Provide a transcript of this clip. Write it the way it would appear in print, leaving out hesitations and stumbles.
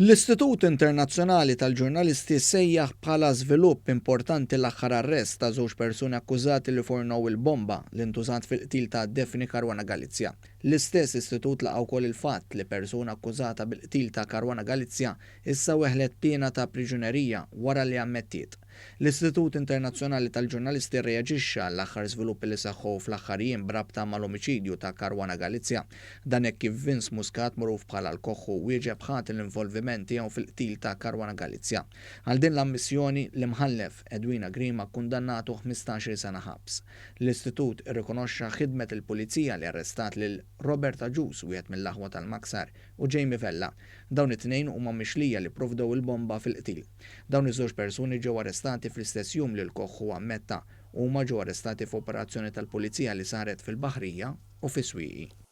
L-Istitut Internazzjonali tal-Ġurnalisti sejjaħ bħala żvilupp importanti l-aħħar arrest ta' żewġ persuni akkużati li fornew il-bomba li ntużat fil-qtil ta' Daphne Caruana Galizia. L-istess istitut laqa' wkoll il-fatt li persuna akkużata bil-qtil ta' Caruana Galizia issa weħlet piena ta' priġunerija wara li ammettiet. L-Istitut Internazzjonali tal-Ġurnalisti rreaġixxa għall-aħħar żviluppi li seħħu fl-aħħar jiem b'rabta mal-omiċidju ta' Caruana Galizia. Dan hekk kif Vince Muscat, magħruf bħala l-Koħħu, wieġeb ħati l-involviment tiegħu fil-qtil ta' Caruana Galizia. Għal din l-ammissjoni, l-Imħallef Edwina Grima kkundannatu 15-il sena ħabs. L-Istitut irrikonoxxa ħidmet il-Pulizija li arrestat lil Robert Agius, wieħed mill-aħwa tal-Maksar, u Jamie Vella. Dawn it-tnejn huma mixlija li pprovdew il-bomba fil-qtil. Dawn iż-żewġ persuni ġew arrestati fl-istess jum li l-Koħħu ammetta. Huma ġew arrestati f'operazzjoni tal-Pulizija li saret fil-Baħrija u fis-Swieqi.